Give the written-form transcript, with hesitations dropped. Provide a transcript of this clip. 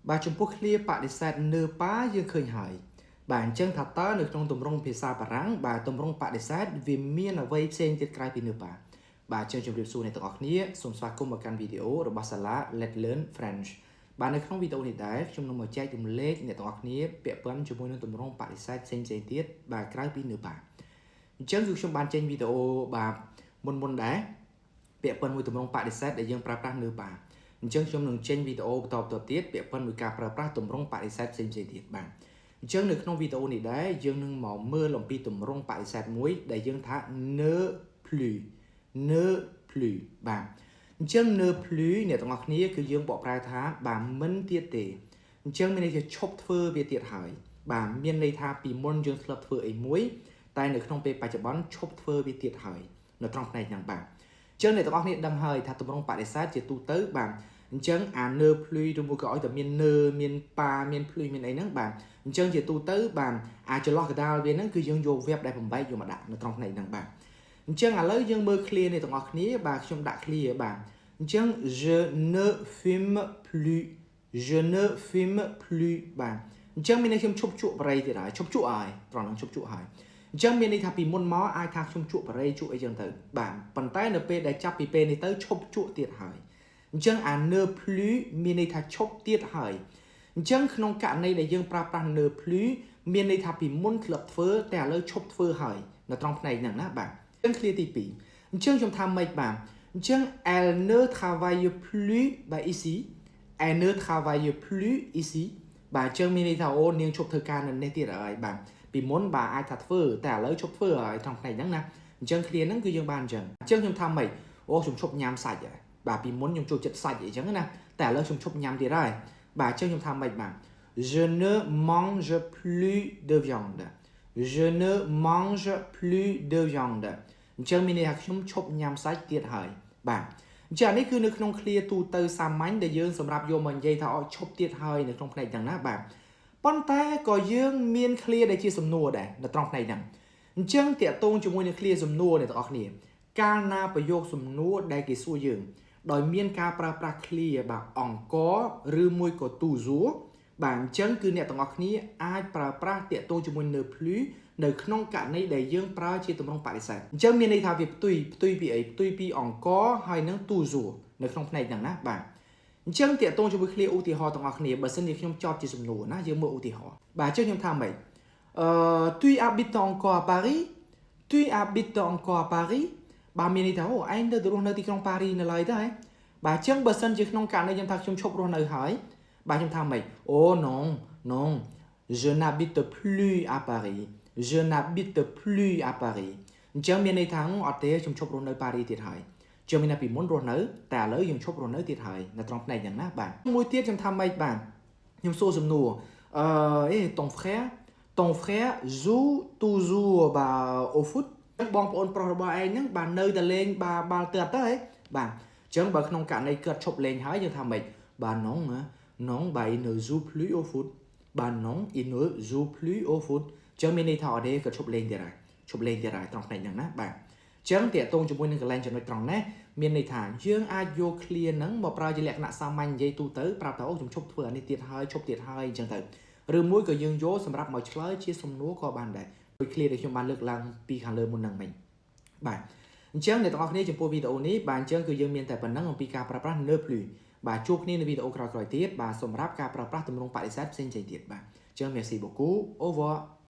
បាទចំពោះឃ្លាបដិសេធ ne pas យើងឃើញហើយបាទអញ្ចឹងថាតើនៅក្នុងទម្រង់ភាសាបារាំងបាទទម្រង់បដិសេធវាមានអ្វីផ្សេងទៀតក្រៅពី ne pas បាទអញ្ចឹងជម្រាបសួរអ្នកទាំងអស់គ្នាសូមស្វាគមន៍មកកាន់វីដេអូរបស់សាលា Let Learn French បាទនៅក្នុងវីដេអូនេះដែរខ្ញុំនឹងមកចែករំលែកអ្នកទាំងអស់គ្នាពាក់ព័ន្ធជាមួយនឹងទម្រង់បដិសេធផ្សេងៗទៀតបាទក្រៅពី ne pas អញ្ចឹងគឺខ្ញុំបានចេញវីដេអូបាទមុនមុនដែរពាក់ព័ន្ធមួយទម្រង់បដិសេធដែលយើងប្រើប្រាស់ ne pas អញ្ចឹងខ្ញុំនឹងចេញវីដេអូបន្តបន្តទៀតពាក់ព័ន្ធមួយការប្រើប្រាស់ទម្រង់បដិសេធផ្សេងៗទៀតបាទអញ្ចឹងនៅក្នុងវីដេអូនេះដែរយើងនឹងមកមើលអំពីទម្រង់បដិសេធមួយដែលយើងថា ne plus, ne plus បាទអញ្ចឹង ne plus អ្នកទាំងអស់គ្នាគឺយើងបកប្រែថាបាទមិនទៀតទេអញ្ចឹងមានន័យថាឈប់ធ្វើវាទៀតហើយបាទមានន័យថាពីមុនយើងធ្លាប់ធ្វើអីមួយតែនៅក្នុងពេលបច្ចុប្បន្នឈប់ធ្វើវាទៀតហើយនៅត្រង់ផ្នែកហ្នឹងបាទអញ្ចឹងអ្នកទាំងអស់គ្នាដឹងហើយថាទម្រង់បដិសេធជាទូទៅបាទអញ្ចឹងអា ne plus ឬមួយក៏ឲ្យតែមាន ne មាន pas មាន plus មានអីហ្នឹងបាទអញ្ចឹងជាទូទៅបាទអាចន្លោះកដាលវាហ្នឹងគឺយើងយក verbe ដែលបំបែកយកមកដាក់នៅត្រង់ផ្នែកហ្នឹងបាទអញ្ចឹងឥឡូវយើងមើលឃ្លានេះទាំងអស់គ្នាបាទខ្ញុំដាក់ឃ្លាបាទអញ្ចឹង je ne fume plus, je ne fume plus បាទអញ្ចឹងមានន័យខ្ញុំឈប់ជក់បារីទៀតហើយឈប់ជក់ហើយត្រង់ហ្នឹងឈប់ជក់ហើយអញ្ចឹងមានន័យថាពីមុនមកអាចថាខ្ញុំជក់បារីជក់អីចឹងទៅបាទប៉ុន្តែនៅពេលដែលចាប់ពីពេលនេះទៅឈប់ជក់ទៀតហើយអញ្ចឹងអា ne plus មានន័យថាឈប់ទៀតហើយអញ្ចឹងក្នុងករណីដែលយើងប្រើប្រាស់ ne plus មានន័យថាពីមុនធ្លាប់ធ្វើតែឥឡូវឈប់ធ្វើហើយនៅត្រង់ផ្នែកហ្នឹងណាបាទអញ្ចឹងឃ្លាទី2អញ្ចឹងខ្ញុំថាម៉េចបាទអញ្ចឹង elle ne travaille plus បាទ ici, elle ne travaille plus ici បាទអញ្ចឹងមានន័យថាអូនាងឈប់ធ្វើការនៅនេះទៀតហើយបាទពីមុនបាទអាចថាធ្វើតែឥឡូវឈប់ធ្វើហើយត្រង់ផ្នែកហ្នឹងណាអញ្ចឹងឃ្លាហ្នឹងគឺយើងបានអញ្ចឹងអញ្ចឹងខ្ញុំថាម៉េចអូខ្ញុំឈប់ញ៉ាំសាច់ហើយបាទពីមុនខ្ញុំចូលចិត្តសាច់អីចឹងណាតែឥឡូវខ្ញុំឈប់ញ៉ាំទៀតហើយបាទអញ្ចឹងខ្ញុំថាម៉េចបាទ Je ne mange plus de viande, je ne mange plus de viande. អញ្ចឹងមានន័យថាខ្ញុំឈប់ញ៉ាំសាច់ទៀតហើយបាទអញ្ចឹងអានេះគឺនៅក្នុងឃ្លាទូទៅសាមញ្ញដែលយើងសម្រាប់យកមកនិយាយថាអឈប់ទៀតហើយនៅក្នុងផ្នែកហ្នឹងណាបាទប៉ុន្តែក៏យើងមានឃ្លាដែលជាសំណួរដែរនៅត្រង់ផ្នែកហ្នឹងអញ្ចឹងតាក់ទងជាមួយនឹងឃ្លាសំណួរអ្នកទាំងអស់គ្នាកាលណាប្រយោគសំណួរដែលគេសួរយើងដោយមានការប្រើប្រាស់ឃ្លាបាទ encore ឬមួយក៏ toujours បាទអញ្ចឹងគឺអ្នកទាំងអស់គ្នាអាចប្រើប្រាស់តាក់ទងជាមួយ ne plus នៅក្នុងករណីដែលយើងប្រើជាទម្រង់បដិសេធអញ្ចឹងមានន័យថាវាផ្ទុយផ្ទុយពីអីផ្ទុយពី encore ហើយនឹង toujours នៅក្នុងផ្នែកហ្នឹងណាបាទអញ្ចឹងតាក់ទងជាមួយឃ្លាឧទាហរណ៍ទាំងអស់គ្នាបើសិនជាខ្ញុំចោទជាសំណួរណាយើងមើលឧទាហរណ៍បាទអញ្ចឹងខ្ញុំថាម៉េចអឺ tu habites encore à Paris? Tu habites encore à Paris? បាទមានន័យថាអូឯងនៅទៅរស់នៅទីក្រុងប៉ារីនៅឡើយទេហ៎បាទអញ្ចឹងបើសិនជាក្នុងករណីខ្ញុំថាខ្ញុំឈប់រស់នៅហើយបាទខ្ញុំថាម៉េចអូ non, non, je n'habite plus à Paris, je n'habite plus à Paris. អញ្ចឹងមានន័យថាអត់ទេខ្ញុំឈប់រស់នៅប៉ារីទៀតហើយជឿមានថាពីមុនរស់នៅតែឥឡូវយើងឈប់រស់នៅទៀតហើយនៅត្រង់ផ្នែកហ្នឹងណាបាទមួយទៀតខ្ញុំថាម៉េចបាទខ្ញុំសួរសំណួរអឺអេ ton frère joue toujours បាទ au foot? បងប្អូនប្រុសរបស់ឯងហ្នឹងបាទនៅតែលេងបាទបាល់ទាត់ទៅហ៎បាទអញ្ចឹងបើក្នុងករណីគាត់ឈប់លេងហើយយើងថាម៉េចបាទ non, non, បាទ il ne joue plus au foot. បាទ non, il ne joue plus au foot. អញ្ចឹងមានន័យថាអត់ទេគាត់ឈប់លេងទៀតហើយឈប់លេងទៀតហើយត្រង់ផ្នែកហ្នឹងណាបាទអញ្ចឹងតាក់ទងជាមួយនឹងកន្លែងចំណុចត្រង់នេះមានន័យថាយើងអាចយកឃ្លាហ្នឹងមកប្រើជាលក្ខណៈសាមញ្ញនិយាយទូទៅប្រាប់ថាអូខ្ញុំឈប់ធ្វើអានេះទៀតហើយឈប់ទៀតហើយអញ្ចឹងទៅឬមួយក៏យើងយកសម្រាប់មកឆ្លើយជាសំណួរក៏បានដែរដូចឃ្លាដែលខ្ញុំបានលើកឡើងពីខាងលើមុនហ្នឹងមិញបាទអញ្ចឹងអ្នកទាំងអស់គ្នាចំពោះវីដេអូនេះបាទអញ្ចឹងគឺយើងមានតែប៉ុណ្ណឹងអំពីការប្រើប្រាស់ ne plus បាទជួបគ្នានៅវីដេអូក្រោយៗទៀតបាទសម្រាប់ការប្រើប្រាស់ទម្រង់បដិសេធផ្សេងៗទៀតបាទអញ្ចឹង merci beaucoup, au revoir.